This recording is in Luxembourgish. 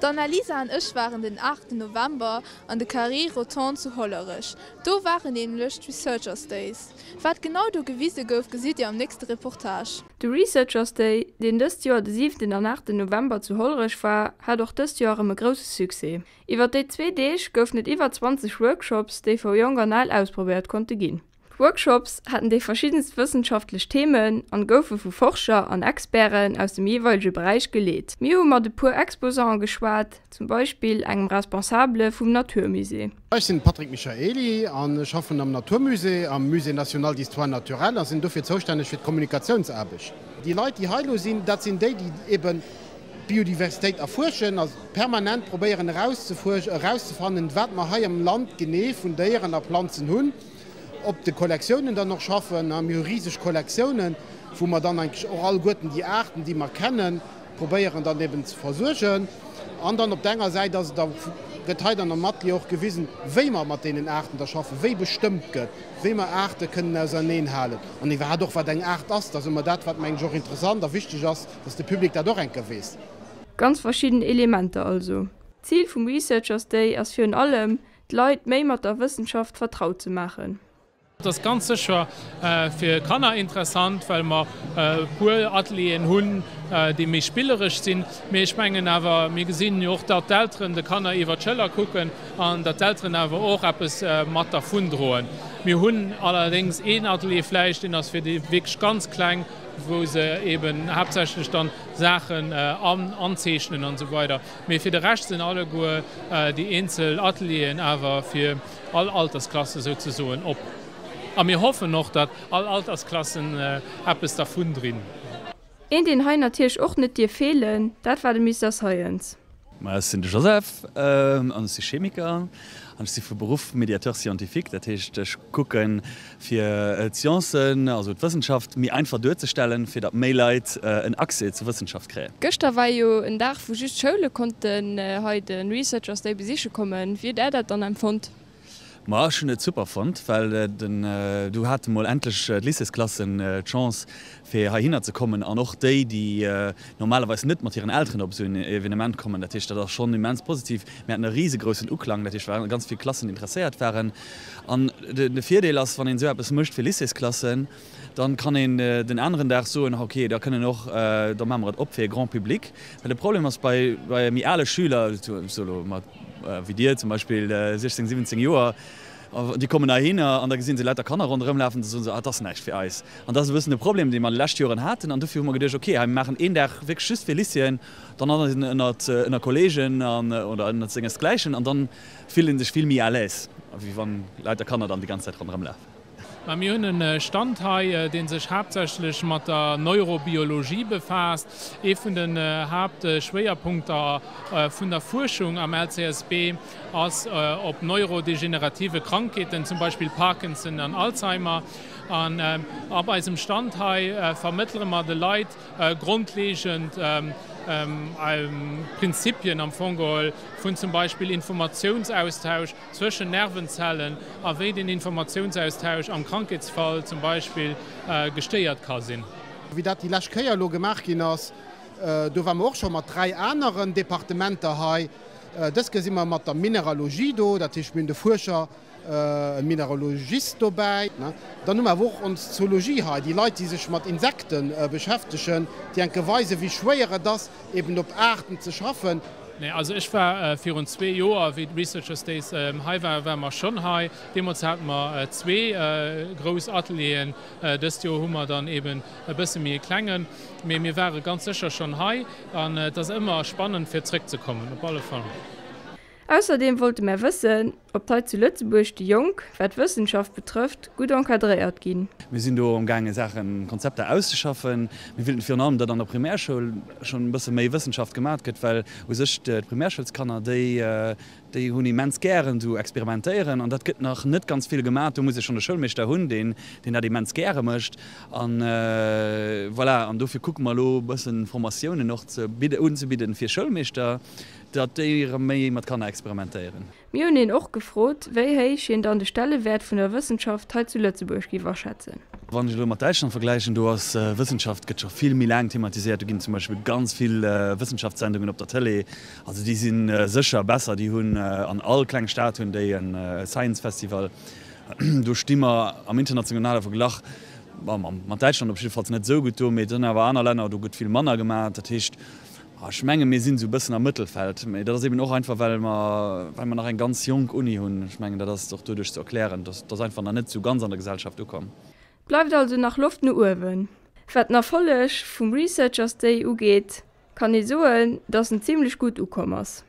D'Annalisa an ech waren den 8 November an de Carré Rotonde zu Hollerech. Do waren nämlech d'Researchers Days. Wat genau do gewise gouf, gesitt dir am nächste Reportage. De Researchers Day, deen dëst Joer de 7 an 8 November zu Hollerech war, hat och dëst Joer erëm e grousse Succès. Iwwer déi zwee Deeg goufen et iwwer 20 Workshops, déi vu Jonk an Al ausprobéiert konnte ginn. D'Workshops haten déi verschiddenst wëssenschaftlech Themen an goufe vu Forscher an Experten aus dem jeeweilege Beräich geleet. Mir hu mat e puer Exposanten geschwat, zum Beispill engem Responsabele vum Natur Musée. Ech sinn de Patrick Michaely an schaffen am Natur Musée, am Musée national d'histoire naturelle a sinn dofir zoustänneg fir d'Kommunikatiounsaarbecht. Déi Leit, déi hei elo sinn, dat sinn déi, déi eben d'Biodiversitéit erfuerschen a permanent probéieren erauszefannen, wat mer hei am Land genee vun Déieren a Planzen hunn. Op de Kollektiounen dann och schaffen. Mir hu riseg Kollektiounen, wou mer dann eigentlech och alleguerten déi Aarten, déi mer kennen, probéieren dann eben ze versuergen. An dann op der enger Säit ass et da, gëtt hei dann am Atelier och gewisen, wéi mer mat deenen Aarten da schaffen, wéi bestëmmt gëtt, wéi mer Aarte kënnen auserneen halen an iwwerhaapt och, wat eng Aart ass. Dat ass ëmmer dat, wat mengen ech och interessant a wichteg ass, dass de Public dat och eng Kéier weess. Ganz verschidden Elementer also. D'Zil vum Researchers Day ass virun allem, d'Leit méi mat der Wëssenschaft vertraut ze maachen. Et ass ganz sécher fir Kanner interessant, well mer e puer Atelieren hunn, déi méi spilleresch sinn. Mee ech mengen awer, mir gesinn jo och, datt d'Elteren de Kanner iwwer d'Schëller kucken an datt d'Elteren awer och eppes mat dervun droen. Mir hunn allerdéngs een Atelier vläicht, deen ass fir déi wierklech ganz Kleng, wou se eeben haaptsächlech dann Saachen anzeechnen an esou weider. Mee fir de Rescht sinn alleguer déi eenzel Atelieren awer fir all Altersklasse souzesoen op. A mir hoffen och, datt all Altersklassen eppes dervun drinn. Een deen hei natierlech och net dierf feelen, dat war de Mister Science. Ma ech sinn de Joseph an ech si Chemiker an ech si vu Beruff Médiateur scientifique. Dat heescht ech kucken fir d'Sciencen, also d'Wëssenschaft, méi einfach duerzestellen, fir datt méi Leit en Accès zur Wëssenschaft kréien. Gëschter war jo en Dag wou just d'Schoule konnten hei de Researchers Day besiche kommen. Wéi hutt Är dat dann empfonnt? Ma ech hunn et super fonnt, well den du hate mol endlech d'Lycéesklassen d'Chance fir heihinner ze kommen an och déi, déi normalerweis net mat hiren Elteren op esou en Evenement kommen. Dat heescht, dat ass schonn immens positiv. Mir haten e risegroussen Uklang, dat heescht, well ganz vill Klassen interesséiert waren. An de Virdeel ass, wann een esou eppes mécht fir Lycéesklassen, dann kann een den aneren Dag soen, ok, da kënnen och, da maache mer et op fir e Grand public. Well de Problem ass bei méi ale Schüler, ech soe lo mat wéi dir zum Beispill, 16, 17 Joer, déi kommen heihinner an da gesinn se lauter Kanner ronderëm lafen, da soen se, ah, dat ass näischt fir eis. An dat ass e bëssen de Problem, dee mer déi lescht Joren haten. An dofir hu mer geduecht, ok, hei mir maachen een Dag wierklech just fir Lycéeën, dann ass een ënnert ënner Kolleegen an oder ënnert sengesgläichen an dann fillt ee sech vill méi à l'aise, wéi wann lauter Kanner dann déi ganz Zäit ronderëm lafen. Mä mir hunn e Stand hei, dee sech haaptsächlech mat der Neurobiologie befaasst, ee vun den Haaptschwéierpunkter vun der Fuerschung am LCSB ass op neurodegenerative Krankheeten, zum Beispill Parkinson an Alzheimer. An op eisem Stand hei vermëttlere mer de Leit grondlegend Prinzipien am Fong geholl vun zum Beispill Informatiounsaustausch, zwëschen Nervenzellen a wéi den Informatiounsaustausch am Krankheetsfall zum Beispill gestéiert ka sinn. Wéi dat déi lescht Kéier elo gemaach ginn ass, do ware mer och scho mat 3 aneren Departementer hei. Dës Kéier si mer mat der Mineralogie do, dat heescht mir hunn de Fuerscher, e Mineralogist dobäi. Dann hu mer awer och ons Zoologie hei, déi Leit, déi sech mat Insekte beschäftegen, déi enke weisen, wéi schwéier et ass, eben op Aarten ze schaffen. Nee, also ech war virun zwee Joer, wéi d'Researchers Days hei waren, ware mer schonn hei. Deemools hate mer zwee grouss Atelieren. Dëst Joer hu mer dann eben e bësse méi e klengen. Mee mir ware ganz sécher schonn hei an et ass ëmmer spannend fir zréckzekommen, op alle Fall. Ausserdeem wollte mär wëssen, ob hei zu Lëtzebuerg déi Jonk, wat d'Wëssenschaft betrëfft, gutt encadréiert ginn. Mir sinn do am gaange Saachen, Konzepter auszeschaffen. Mir wëllten virun allem, datt an der Primärschoul schonn e bësse méi Wëssenschaft gemat gëtt, well u sech d'Primärschoulskanner, déi. Déi hunn immens gären esou experimentéieren an dat gëtt nach net ganz vill gemaach. Do muss ee schonn e Schoulmeeschter hunn, deen deen dat immens gäre mécht. An voilà, an dofir kucke mer elo e bëssen Formatiounen och ze bidden, unzebidden fir Schoulmeeschter, datt déi erëm méi mat Kanner experimentéieren. Mir hunn hien och gefrot, wéi héich hien dann de Stellewäert vun der Wëssenschaft hei zu Lëtzebuerg géif aschätzen. Wann ech elo mat Däitschland vergläichen, do ass Wëssenschaft gëtt scho vill méi laang thematiséiert. Do ginn zum Beispill ganz vill Wëssenschaftssendungen op der Tëlee. Also déi si sécher besser. Déi hunn an all kleng Stad hunn déi e Science Festival. Do sti mer am internationale Verglach mat Däitschland op jiddefalls net esou gutt do. Mee et sinn awer aner Länner, do gëtt vill manner gemaach. Dat heescht, ech menge mir sinn esou e bëssen am Mëttelfeld. Mee dat ass eben och einfach, well mer, well mer nach eng ganz jonk Uni hunn. Ech mengen, dat ass och doduerch ze erklären, dass dat einfach nach net esou ganz an der Gesellschaft ukomm. Bleift also nach Loft no uewen. Wat den Erfolleg vum Researchers Day ugeet, kann ee soen, dass en zimlech gutt ukomm ass.